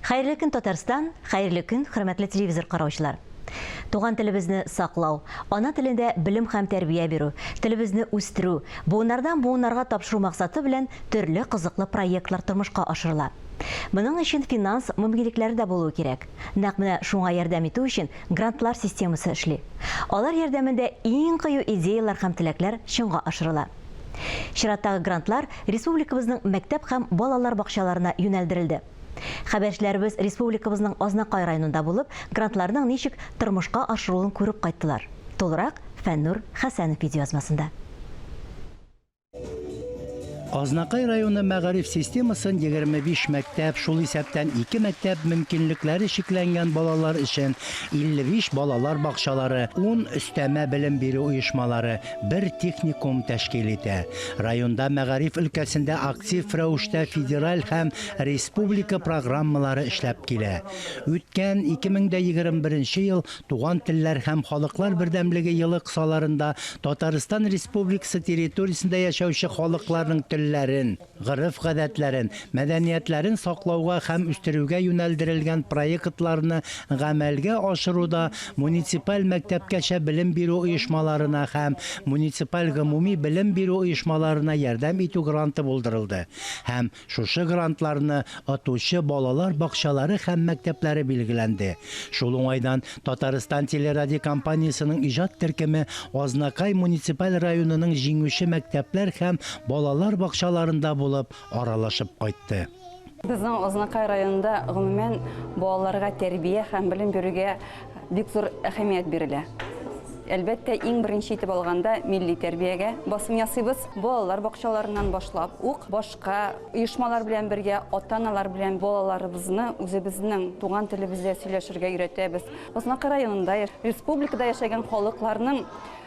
Хәерле көн, Татарстан, хәерле көн, хөрмәтле телевизор караучылар. Туган телебезне саклау, ана телендә белем һәм тәрбия бирү, телебезне үстерү, буыннардан буыннарга тапшыру максаты белән төрле кызыклы проектлар тормышка ашырыла. Моның өчен финанс мөмкинлекләре дә булуы кирәк. Нәкъ менә шуңа ярдәм итү өчен грантлар системасы эшли. Алар ярдәмендә иң кыю идеяләр һәм теләкләр чынга ашырыла. Чираттагы грантлар республикабызның мәктәп һәм балалар бакчаларына юнәлдерелде. Хәбәрчеләребез республикабызның Азнакай районында булып, грантларның ничек тормышка ашырылуын күреп кайттылар. Тулырак Фәннур Хәсәнов видеоязмасында. Азнакай районы мәгариф системасын 25 мәктәп, шул исәптән ике мәктәп мөмкинлекләре чикләнгән балалар өчен 55 балалар бакчалары, 10 өстәмә белем бирү оешмалары, бер техникум тәшкил итә. Районда мәгариф өлкәсендә актив рәвештә федераль һәм республика программалары эшләп килә. Үткән 2021 ел Туган телләр һәм халыклар бердәмлеге елы кысаларында Татарстан Республикасы территориясендә яшәүче халыкларның телләрен, гореф-гадәтләрен, мәдәниятләрен саклауга һәм үстерүгә юнәлдерелгән проектларны гамәлгә ашыруда муниципаль мәктәпкәчә белем бирү оешмаларына һәм муниципаль гомуми белем бирү оешмаларына ярдәм итү гранты булдырылды һәм Шушы грантларны отучы балалар бакчалары һәм мәктәпләре билгеләнде. Шул уңайдан Татарстан телерадиокомпаниясенең иҗат төркеме Азнакай муниципаль районының җиңүче мәктәпләр һәм балалар бакчаларында булып, аралашып кайтты. Безнең Азнакай районында, гомумән, балаларга тәрбия һәм белем бирүгә бик зур әһәмият бирелә. Әлбәттә, иң беренче итеп алганда, милли тәрбиягә басым ясыйбыз. Балалар бакчаларыннан башлап ук башка оешмалар белән бергә, ата-аналар белән балаларыбызны үзебезнең туган телебездә сөйләшергә өйрәтәбез. Азнакай районында, республикада яшәгән халыкларның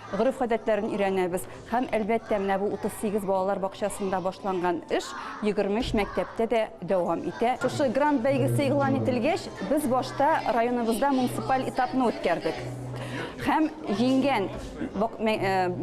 гореф-гадәтләрен өйрәнәбез. Һәм, әлбәттә, менә бу 38 балалар бакчасында башланган эш 23 мәктәптә дә дәвам итә. Шушы грант бәйгесе игълан ителгәч, без башта районыбызда муниципаль этапны үткәрдек. Һәм җиңгән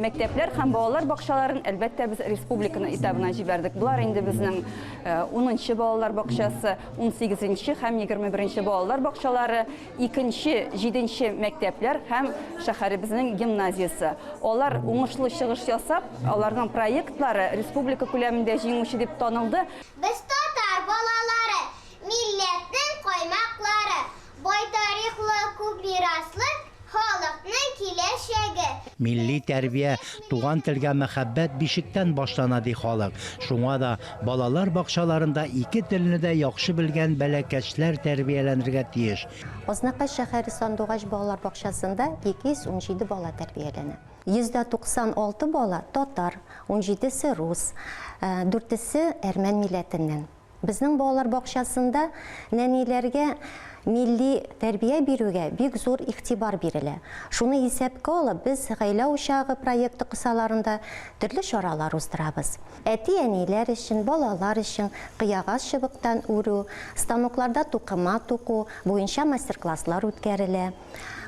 мәктәпләр һәм балалар бакчаларын, әлбәттә, без республиканы этабына җибәрдек. Болар инде безнең 10 балалар бакчасы, 18 һәм 21 балалар бакчалары, Икенче, җиденче мәктәпләр һәм шәһәребезнең гимназиясе. Алар уңышлы чыгыш ясап, аларның проектлары республика күләмендә җиңүче дип танылды. Без татар балалары, милләтнең каймаклары, бай тарихлы, күп мираслы халыкның киләчәге. Милли тәрбия, туган телгә мәхәббәт бишектән башлана, ди халык. Шуңа да Балалар бакчаларында ике телне дә яхшы белгән бәләкәчләр тәрбияләнергә тиеш. Азнакай шәһәре Сандугач балалар бакчасында 217 бала тәрбияләнә. 96 бала татар, унҗидесе рус, дүртесе әрмән милләтеннән. Безнең балалар бакчасында нәниләргә милли тәрбия бирүгә бик зур игътибар бирелә. Шуны исәпкә алып, без Гаилә учагы проекты кысаларында төрле чаралар уздырабыз. Әти-әниләр өчен, балалар өчен кыягаз чыбыктан үрү, станокларда тукыма туку буенча мастер-класслар үткәрелә.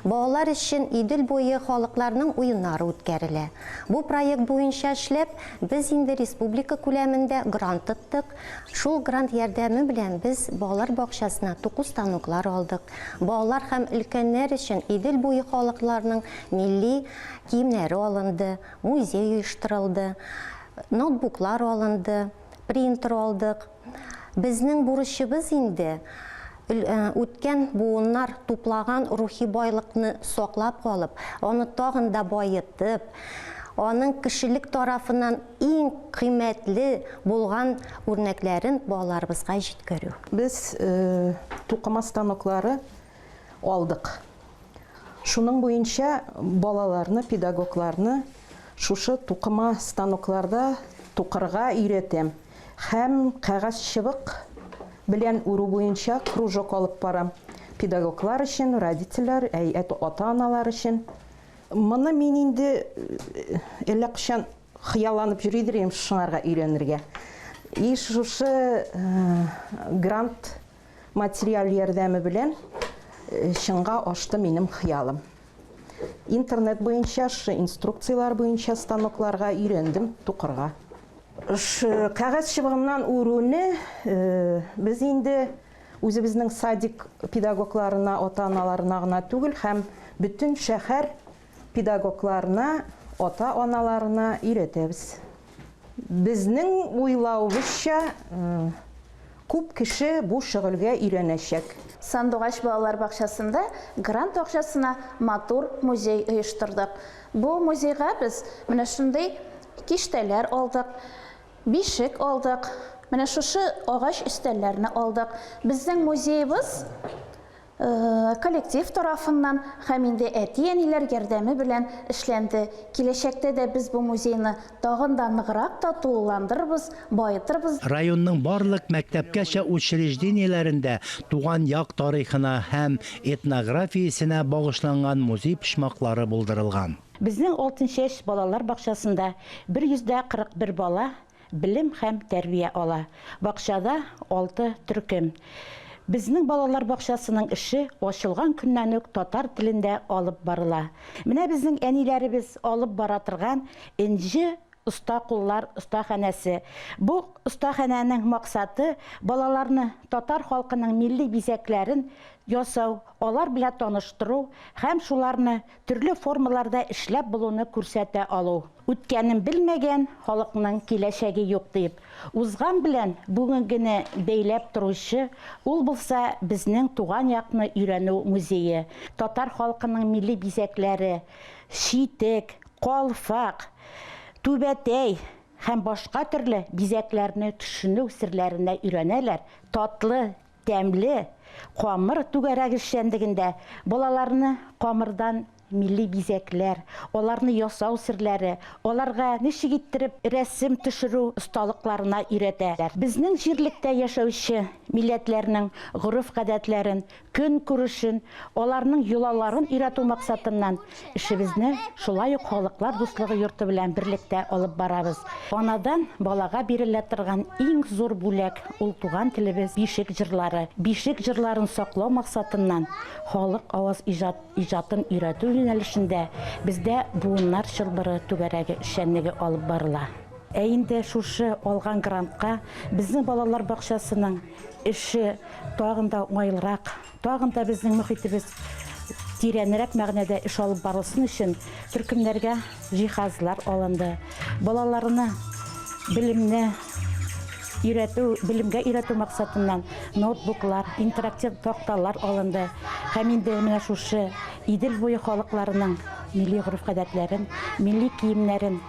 Балалар өчен Идел буе халыкларының уеннары үткәрелә. Бу проект буенча эшләп, без инде республика күләмендә грант тоттык. Шул грант ярдәме белән без балалар бакчасына туку станоклар алдык. Балалар һәм өлкәннәр өчен Идел буе халыкларының милли киемнәре алынды. Музей оештырылды, ноутбуклар алынды, принтер алдык. Безнең бурычыбыз инде үткән буыннар туплаган рухи байлыкны саклап калып, аны тагын да баетып, аның кешелек тарафыннан иң кыйммәтле булган үрнәкләрен балаларыбызга җиткерү. Без тукыма станоклары алдык. Шуның буенча балаларны, педагогларны шушы тукыма станокларда тукырга өйрәтәм һәм кәгазь чыбык белән үрү буенча кружок алып барам. Педагоглар өчен, родительләр, әй, ата-аналар өчен. Моны мин инде әллә кайчан хыялланып йөри идем шуңарга өйрәнергә. И шушы грант Материаль ярдәме белән чынга ашты минем хыялым. Интернет буенча, шушы инструкцияләр буенча станокларга өйрәндем тукырга. Кәгазь чыбыгыннан үрүне без инде Үзебезнең садик педагогларына, ата-аналарына гына түгел, һәм бөтен шәһәр педагогларына, ата-аналарына өйрәтәбез. Безнең уйлавыбызча, күп кеше бу шөгыльгә өйрәнәчәк. Сандугач балалар бакчасында грант акчасына матур музей оештырдык. Бу музейга без менә шундый киштәләр алдык, бишек алдык, менә шушы агач өстәлләрне алдык. Безнең музеебыз коллектив тарафыннан һәм инде әти-әниләр ярдәме белән эшләнде. Киләчәктә дә без бу музейны тагын да ныграк та тулыландырырбыз, баетырбыз. Районның барлык мәктәпкәчә учреждениеләрендә туган як тарихына һәм этнографиясенә багышланган музей почмаклары булдырылган. Безнең Алтынчәч балалар бакчасында 141 бала белем һәм тәрбия ала. Бакчада алты төркем. Безнең балалар бакчасының эше ачылган көннән үк татар телендә алып барыла. Менә безнең әниләребез алып бара торган Энҗе оста куллар остаханәсе. Бу остаханәнең максаты, балаларны татар халкының милли бизәкләрен ясау, алар белән таныштыру һәм шуларны төрле формаларда эшләп булуны күрсәтә алу. Үткәнен белмәгән халыкның киләчәге юк дип, узган белән бүгенгене бәйләп торучы, ул булса безнең туган якны өйрәнү музее, татар халкының милли бизәкләре, читек, калфак, түбәтәй һәм башка төрле бизәкләрне төшенү серләренә өйрәнәләр, татлы Тәмле камыр түгәрәк эшчәнлегендә балаларны камырдан милли бизәкләр, аларны ясау серләре, аларга ничек иттереп рәсем төшерү осталыкларына өйрәтәләр. Безнең җирлектә яшәүче милләтләрнең гореф-гадәтләрен, көнкүрешен, аларның йолаларын өйрәтү максатыннан эшебезне шулай ук Халыклар дуслыгы йорты белән берлектә алып барабыз. Анадан балага бирелә торган иң зур бүләк, ул туган телебез, бишек җырлары. Бишек җырларын саклау максатыннан халык аваз иҗат иҗатын өйрәтү юнәлешендә бездә Буыннар чылбыры түгәрәге эшчәнлеге алып барыла. Ә инде шушы алган грантка безнең балалар бакчасының эше тагын да уңайлырак, тагын да безнең мохитебез тирәнрәк мәгънәдә эш алып барылсын өчен төркемнәргә җиһазлар алынды. Балаларны белемне өйрәтү, белемгә өйрәтү максатыннан ноутбуклар, интерактив такталар алынды. Һәм инде менә шушы Идел буе халыкларының милли гореф-гадәтләрен, милли киемнәрен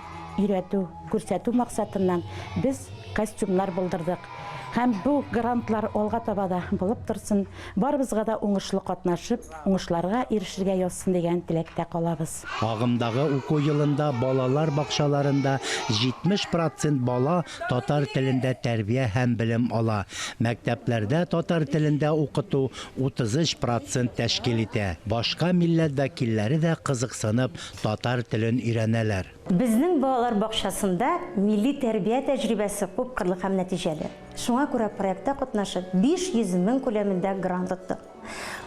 өйрәтү, күрсәтү максатыннан без костюмнар булдырдык. Һәм бу грантлар алга таба да булып торсын, барыбызга да уңышлы катнашып, уңышларга ирешергә язсын дигән теләктә калабыз. Агымдагы уку елында балалар бакчаларында 70 процент бала татар телендә тәрбия һәм белем ала. Мәктәпләрдә татар телендә укыту 33 процент тәшкил итә. Башка милләт вәкилләре дә кызыксынып татар телен өйрәнәләр. Безнең балалар бакчасында милли тәрбия тәҗрибәсе күпкырлы һәм нәтиҗәле. Шуңа күрә проектта катнашып, 500 мең күләмендә грант оттык.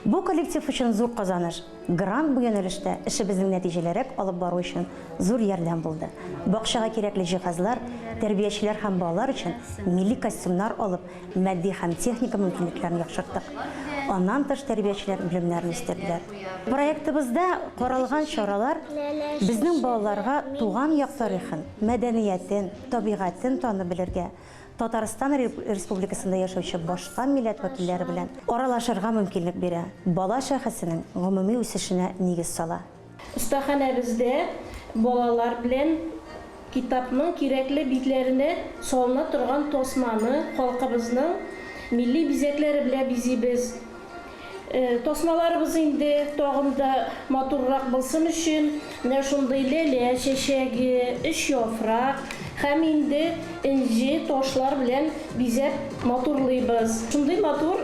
Бу коллектив өчен зур казаныш. Грант бу юнәлештә эшебезнең нәтиҗәлерәк алып бару өчен зур ярдәм булды. Бакчага кирәкле җиһазлар, тәрбиячеләр һәм балалар өчен милли костюмнар алып, матди һәм техника мөмкинлекләрен яхшырттык. Аннан тыш тәрбиячеләр белемнәрен үстерделәр. Проектыбызда каралган чаралар безнең балаларга туган як тарихын, мәдәниятен, табигатен танып белергә, Татарстан Республикасында яшәүче башка милләт вәкилләре белән аралашырга мөмкинлек бирә, бала шәхесенең гомуми үсешенә нигез сала. Остаханәбездә балалар белән китапның кирәкле битләренә салына торган тасманы халкыбызның милли бизәкләре белән бизибез. Тасмаларыбыз инде тагын да матуррак булсын өчен менә шундый ләлә чәчәге, өч яфрак һәм инде энҗе ташлар белән бизәп матурлыйбыз. Шундый матур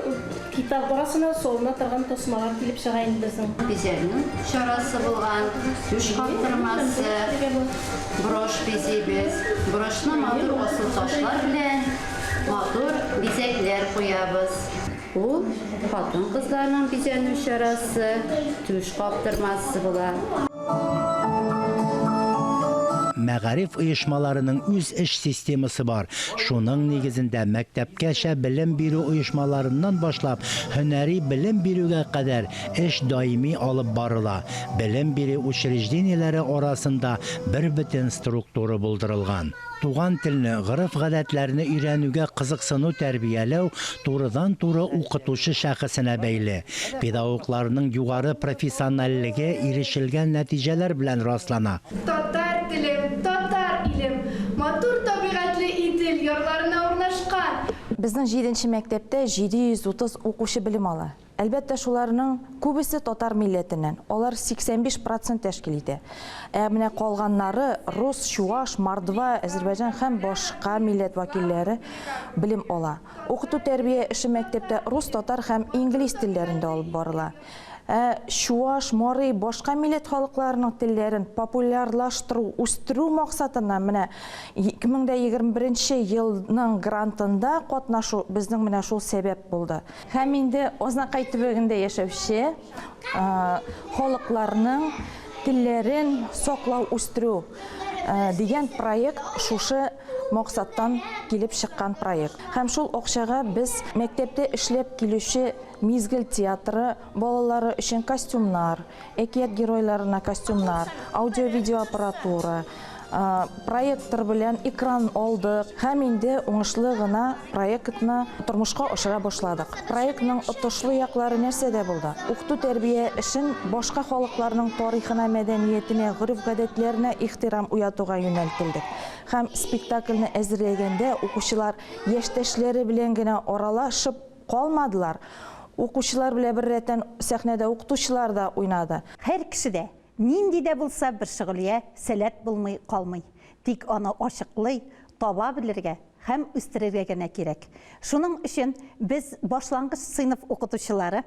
Китап арасына салына торган тасмалар килеп чыга инде безнең. Бизәнү чарасы булган түш каптырмасы, брошь бизибез. Брошьны матур асыл ташлар белән матур бизәкләр куябыз. Ул хатын-кызларның бизәнү чарасы, түш каптырмасы була. Мәгариф оешмаларының үз эш системасы бар. Шуның нигезендә мәктәпкәчә белем бирү оешмаларыннан башлап һөнәри белем бирүгә кадәр эш даими алып барыла. Белем бирү учреждениеләре арасында бербөтен структура булдырылган. Туган телне, гореф-гадәтләрне өйрәнүгә кызыксыну тәрбияләү турыдан-туры укытучы шәхесенә бәйле. Педагогларның югары профессиональлеге ирешелгән нәтиҗәләр белән раслана. Татар телем, татар илем, матур табигатьле Идел ярларына урнашкан. Безнең җиденче мәктәптә 730 укучы белем ала. Әлбәттә, шуларның күбесе татар милләтеннән, алар 85 процент тәшкил итә. Ә менә калганнары рус, чуаш, мордва, әзербайҗан һәм башка милләт вәкилләре белем ала. Укыту-тәрбия эше мәктәптә рус, татар һәм инглиз телләрендә алып барыла. Ә чуаш, мари, башка милләт халыкларының телләрен популярлаштыру, үстерү максатыннан менә 2021 нче елның грантында катнашу безнең менә шул сәбәп булды. Һәм инде Азнакай төбәгендә яшәүче халыкларның телләрен саклау, үстерү дигән проект шушы максаттан килеп чыккан проект. Һәм шул акчага без мәктәптә эшләп килүче Мизгел театры балалары өчен костюмнар, әкият геройларына костюмнар, аудио-видеоаппаратура, проектор белән экран алдык һәм инде уңышлы гына проектны тормышка ашыра башладык. Проектның отышлы яклары нәрсәдә булды? Укыту-тәрбия эшен башка халыкларның тарихына, мәдәниятенә, гореф-гадәтләренә ихтирам уятуга юнәлтелдек. Һәм спектакльне әзерләгәндә укучылар яшьтәшләре белән генә аралашып калмадылар, укучылар белән беррәттән сәхнәдә укытучылар да уйнады. Һәр кешедә нинди дә булса бер шөгыльгә сәләт булмый калмый. Тик аны ачыклый, таба белергә һәм үстерергә генә кирәк. Шуның өчен без, башлангыч сыйныф укытучылары,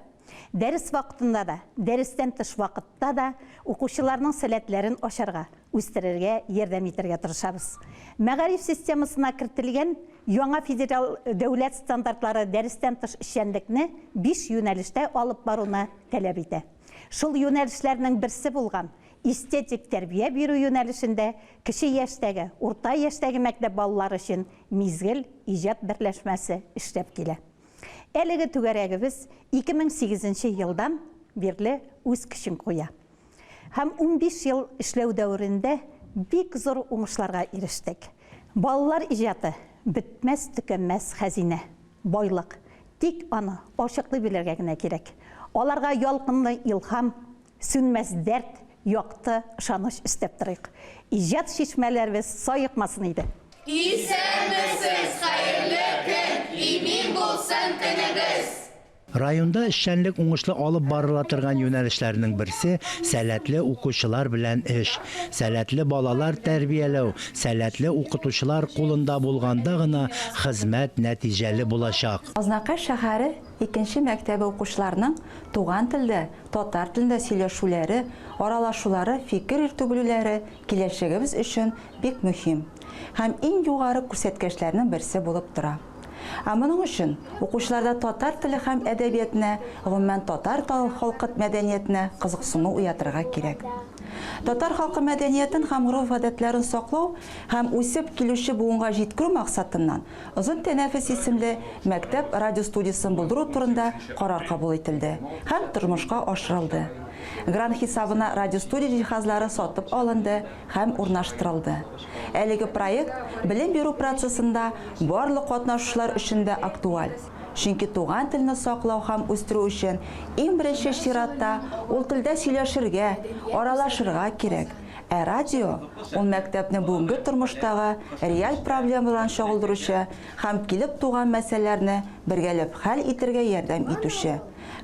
дәрес вакытында да, дәрестән тыш вакытта да укучыларның сәләтләрен ачарга, үстерергә ярдәм итәргә тырышабыз. Мәгариф системасына кертелгән яңа федераль дәүләт стандартлары дәрестән тыш эшчәнлекне биш юнәлештә алып баруны таләп итә. Шул юнәлешләрнең берсе булган эстетик тәрбия бирү юнәлешендә кече яшьтәге, урта яшьтәге мәктәп балалары өчен Мизгел иҗат берләшмәсе эшләп килә. Әлеге түгәрәгебез 2008 нче елдан бирле үз көчен куя. Һәм 15 ел эшләү дәверендә бик зур уңышларга ирештек. Балалар иҗаты, бетмәс-төкәнмәс хәзинә, байлык. Тик аны ачыклый белергә генә кирәк. Аларга ялкынлы илһам, сүнмәс дәрт, якты ышаныч өстәп торыйк. Иҗат чишмәләребез саекмасын иде! Исәнмесез, хәерле көн, имин булсын көнегез! Районда эшчәнлек уңышлы алып барыла торган юнәлешләрнең берсе, сәләтле укучылар белән эш. Сәләтле балалар тәрбияләү сәләтле укытучылар кулында булганда гына хезмәт нәтиҗәле булачак. Азнакай шәһәре икенче мәктәбе укучыларының туган телдә, татар телендә сөйләшүләре, аралашулары, фикер йөртү белүләре киләчәгебез өчен бик мөһим һәм иң югары күрсәткәчләрнең берсе булып тора. Ә моның өчен укучыларда татар теле һәм әдәбиятенә, гомумән, татар халкы мәдәниятенә кызыксыну уятырга кирәк. Татар халкы мәдәниятен һәм гореф-гадәтләрен саклау һәм үсеп килүче буынга җиткерү максатыннан Озын тәнәфес исемле мәктәп радиостудиясен булдыру турында карар кабул ителде һәм тормышка ашырылды. Грант хисабына радиостудия җиһазлары сатып алынды һәм урнаштырылды. Әлеге проект белем бирү процессында барлык катнашучылар өчен дә актуаль, чөнки туган телне саклау һәм үстерү өчен иң беренче чиратта ул телдә сөйләшергә, аралашырга кирәк. Ә радио, ул мәктәпнең бүгенге тормыштагы реаль проблемаларын чагылдыручы һәм килеп туган мәсьәләләрне бергәләп хәл итергә ярдәм итүче,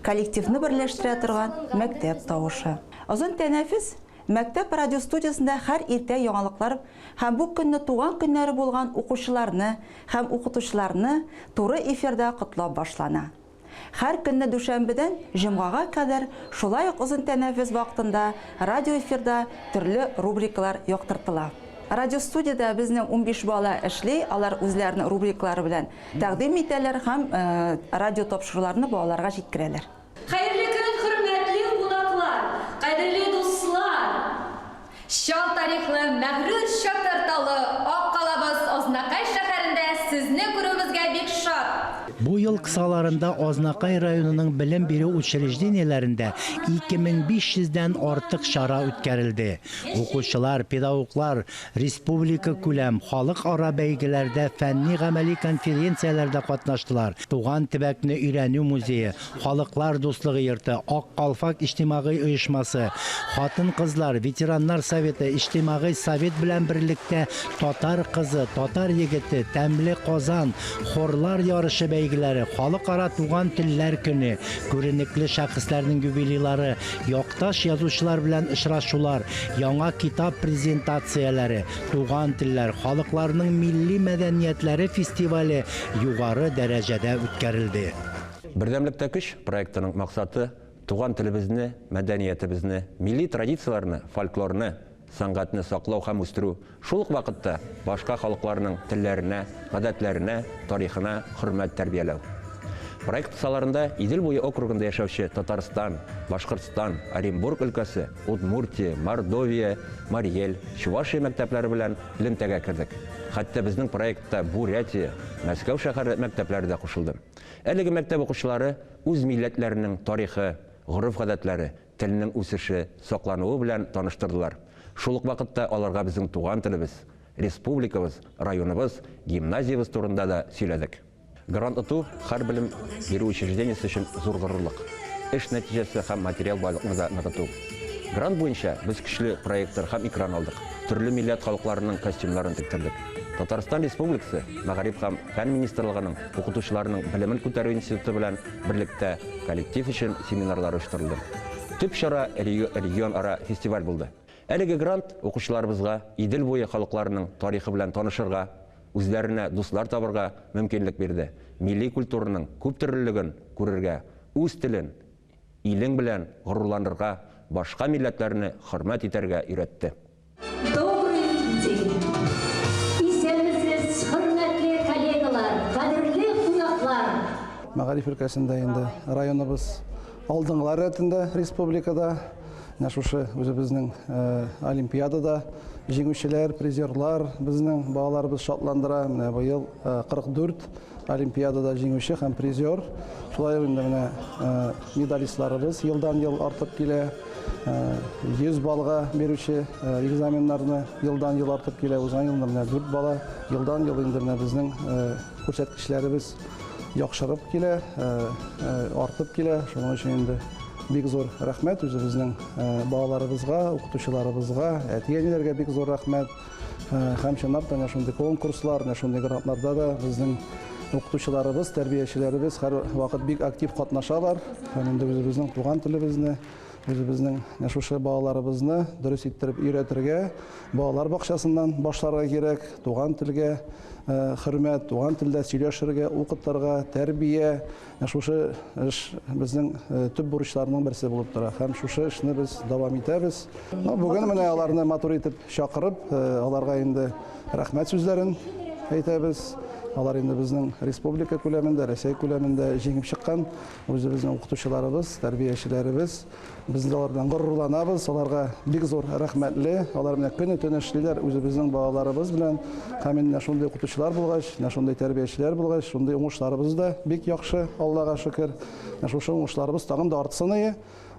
коллективны берләштерә торган мәктәп тавышы. Озын тәнәфес Мәктәп радиостудиясендә һәр иртә яңалыклар һәм бу көнне туган көннәре булган укучыларны һәм укытучыларны туры эфирда котлап башлана. Һәр көнне дүшәмбедән җомгага кадәр шулай ук озын тәнәфес вакытында радиоэфирда төрле рубрикалар яктыртыла. Радиостудиядә безнең 15 бала эшли, алар үзләренең рубрикалары белән тәкъдим итәләр һәм радиотапшыруларны балаларга җиткерәләр. Хәерле көн, хөрмәтле кунаклар, кадерле дуслар! Чал тарихлы мәгърур Чатыр! Ел кысаларында Азнакай районының белем бирү учреждениеләрендә 2500 дән артык чара үткәрелде. Укучылар, педагоглар республикакүләм, халыкара бәйгеләрдә, фәнни-гамәли конференцияләрдә катнаштылар, туган төбәкне өйрәнү музее, Халыклар дуслыгы йорты, Ак калфак иҗтимагый оешмасы, хатын-кызлар, ветераннар советы, иҗтимагый совет белән берлектә Татар кызы, Татар егете, Тәмле Казан, хорлар ярышы бәйгеләре, Халыкара туган телләр көне, күренекле шәхесләрнең юбилейлары, якташ язучылар белән очрашулар, яңа китап презентацияләре, Туган телләр, халыкларның милли мәдәниятләре фестивале югары дәрәҗәдә үткәрелде. Бердәмлектә көч проектының максаты, туган телебезне, мәдәниятебезне, милли традицияләрне, фольклорны, сәнгатьне саклау һәм үстерү, шул ук вакытта башка халыкларның телләренә, гадәтләренә, тарихына хөрмәт тәрбияләү. Проект кысаларында Идел буе округында яшәүче Татарстан, Башкортстан, Оренбург өлкәсе, Удмуртия, Мордовия, Марий Эл, Чувашия мәктәпләре белән элемтәгә кердек. Хәтта безнең проектта Бурятия, Мәскәү шәһәре мәктәпләре дә кушылды. Әлеге мәктәп укучылары үз милләтләренең тарихы, гореф-гадәтләре, теленең үсеше, саклануы белән таныштырдылар. Шул ук вакытта аларга безнең туган телебез, республикабыз, районыбыз, гимназиябез турында да сөйләдек. Грант оту, һәр белем бирү учреждениесе өчен зур горурлык, эш нәтиҗәсе һәм материаль байлыкны да ныгыту. Грант буенча без көчле проектор һәм экран алдык, төрле милләт халыкларының костюмнарын тектердек. Татарстан Республикасы Мәгариф һәм фән министрлыгының укытучыларның белемен күтәрү институты белән берлектә коллектив өчен семинарлар оештырылды. Төп чара регионара фестиваль булды. Әлеге грант укучыларыбызга Идел буе халыкларының тарихы белән танышырга, үзләренә дуслар табырга мөмкинлек бирде, милли культураның күптөрлелеген күрергә, үз телен, Илең белән горурланырга, башка милләтләрне хөрмәт итәргә өйрәтте. Добрый день! Исәнмесез, хөрмәтле коллегалар, кадерле кунаклар! Мәгариф өлкәсендә инде районыбыз алдынгылар рәтендә республикада. Менә шушы үзебезнең олимпиадада җиңүчеләр, призерлар безнең балаларыбыз шатландыра. Менә быел 44 Олимпиадада җиңүче һәм призер. Шулай ук инде менә медалистларыбыз елдан-ел артып килә. 100 баллга бирүче экзаменнарны елдан-ел артып килә. Узган елны менә 4 бала, елдан-ел инде менә безнең күрсәткечләребез яхшырып килә, артып килә. Шуның өчен инде бик зур рәхмәт үзебезнең балаларыбызга, укытучыларыбызга, әти-әниләргә бик зур рәхмәт. Һәм чынлап та менә шундый конкурслар, менә шундый грантларда да безнең укытучыларыбыз, тәрбиячеләребез һәрвакыт бик актив катнашалар. Һәм инде үзебезнең туган телебезне, үзебезнең менә шушы балаларыбызны дөрес иттереп өйрәтергә, балалар бакчасыннан башларга кирәк, туган телгә хөрмәт, туган телдә сөйләшергә, укытырга, тәрбия. Менә шушы эш безнең төп бурычларның берсе булып тора. Һәм шушы эшне без дәвам итәбез. Ну, бүген менә аларны матур итеп чакырып, аларга инде рәхмәт сүзләрен әйтәбез. Алар инде безнең республика күләмендә, Рәсәй күләмендә җиңеп чыккан үзебезнең укытучыларыбыз, тәрбиячеләребез. Без инде алар белән горурланабыз, аларга бик зур рәхмәтле. Алар менә көне-төне эшлиләр үзебезнең балаларыбыз белән. Һәм инде менә шундый укытучылар булгач, менә шундый тәрбиячеләр булгач, шундый уңышларыбыз да бик яхшы, Аллага шөкер. Менә шушы уңышларыбыз тагын да артсын ие.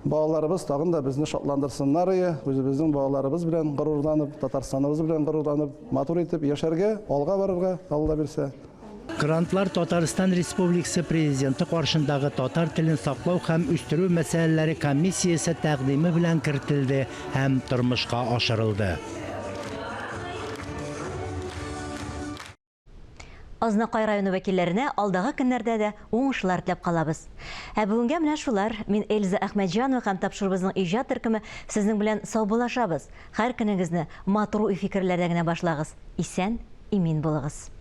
Балаларыбыз тагын да безне шатландырсыннар ие. Үзебезнең балаларыбыз белән горурланып, Татарстаныбыз белән горурланып, матур итеп яшәргә, алга барырга, Алла бирсә. Грантлар Татарстан Республикасы Президенты каршындагы татар телен саклау һәм үстерү мәсьәләләре комиссиясе тәкъдиме белән кертелде һәм тормышка ашырылды. Азнакай районы вәкилләренә алдагы көннәрдә дә уңышлар теләп калабыз. Ә бүгенгә менә шулар. Мин Эльза Әхмәтҗанова һәм тапшыруыбызның иҗат төркеме сезнең белән саубуллашабыз. Һәр көнегезне матур уй-фикерләрдә генә башлагыз. Исән, имин булыгыз.